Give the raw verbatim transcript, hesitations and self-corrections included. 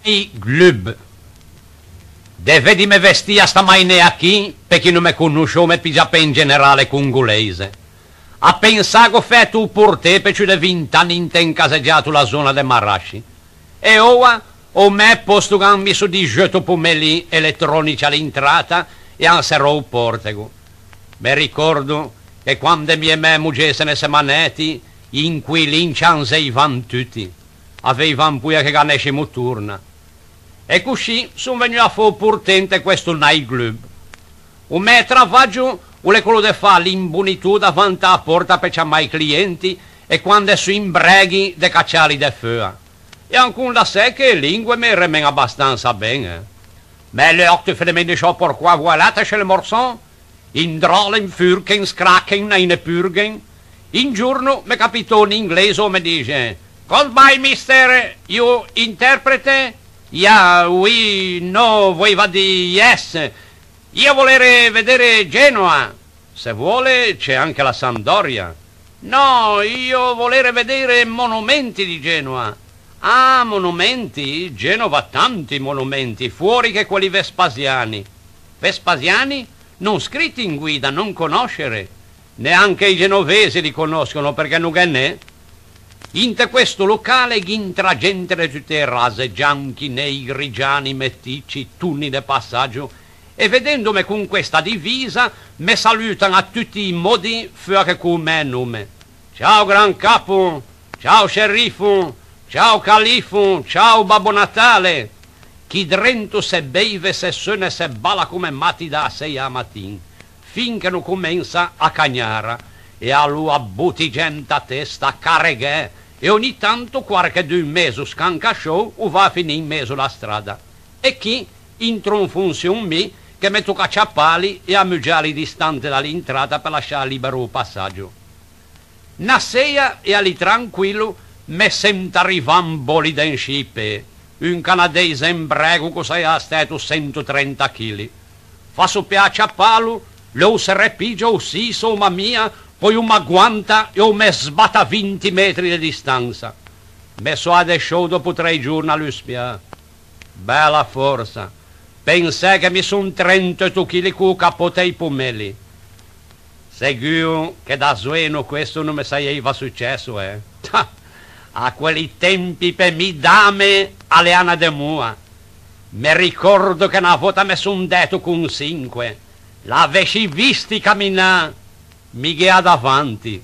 Glub. De vedime vestî a sta mainea chì, pe chi no me conosce, o me piggia pe un generale congoleise. À pensâ, gh'ò fæto o portê pe ciù de vint'anni inte un casegiato la zona de Marasci. E oua, o mæ pòsto, gh'àn misso dixeutto pomeli eletronici à l'intrata e àn serrou o portego. Me ricòrdo che quande mi e mæ mugê se ne sem anæti, i inquilin cianzeivan tutti. Aveivan poia che ghe n'escimo torna. E coscì son vegnui à fâ o portê inte questo night club. O mæ travaggio o l'é quello de fâ l'imbonitô davanti a-a pòrta pe ciamâ i clienti e, quande son in breghi, de cacciâli de feua. E ancon da sè che e lingue me remen abastansa ben, eh. Mais alors, tu fais des mines de chat, pourquoi? Voilà, t'as chez le morceau. In dròllen, in furchen, in scracchen, in purghen. Un giorno me capitò un inglese, o me dixe: "Goodbye, mister, you interprete?" "Yeah, oui, no, voeiva dî yes. Io volere vedere Genoa." "Se vuole, c'è anche la Sampdoria." "No, io volere vedere monumenti di Genoa." "Ah, monumenti? Genova ha tanti monumenti, fuori che quelli vespasiani." "Vespasiani? Non scritti in guida, non conoscere." "Neanche i genovesi li conoscono, perché no ghe n'é." Inte questo locale gh'intra gente de tutte e rase, gianchi, neigri, giani, meticci, tuni de passaggio, e vedendome con questa divisa me salutan a tutti i modi, feua che co-o mæ nome. "Ciao, gran capo! Ciao, sceriffo! Ciao, califfo! Ciao, Babbo Natale!" Chì drento se beive, se seune, se balla comme matti da-a seia a matin, fin che no comensa a cagnara, e aloa bottigje inta testa, carreghæ, e ogni tanto quarchedun mezo scancasciou o va à finî in mezo a-a strada. E chì intro in fonzion mi, che me toca ciappâli e ammugiâli distante da l'intrata pe lasciâ libero o passaggio. Na seia, e alì tranquillo, me sento arrivâ in bolide in scî pê, un canadeise in brego ch'o saià stæto sento trenta chili. Fasso pe ciappâlo, lu o se repiggia, o siso, o ma mia, poi o m'aguanta e o me sbatte à vinti metri de distansa. Me sò adesciou dopo trê giorni à luspiâ. Bella forsa! Pensæ che mi son trenteuto chili co-o capòt e i pomeli. Seguo che da zoeno questo no me saieiva successo, eh? Ah, à quelli tempi pe mi dame a l'ea na demoa. Me ricòrdo che na vòta me son dæto con sinque: "L'avessi visti caminâ!" Mi ghe à davanti.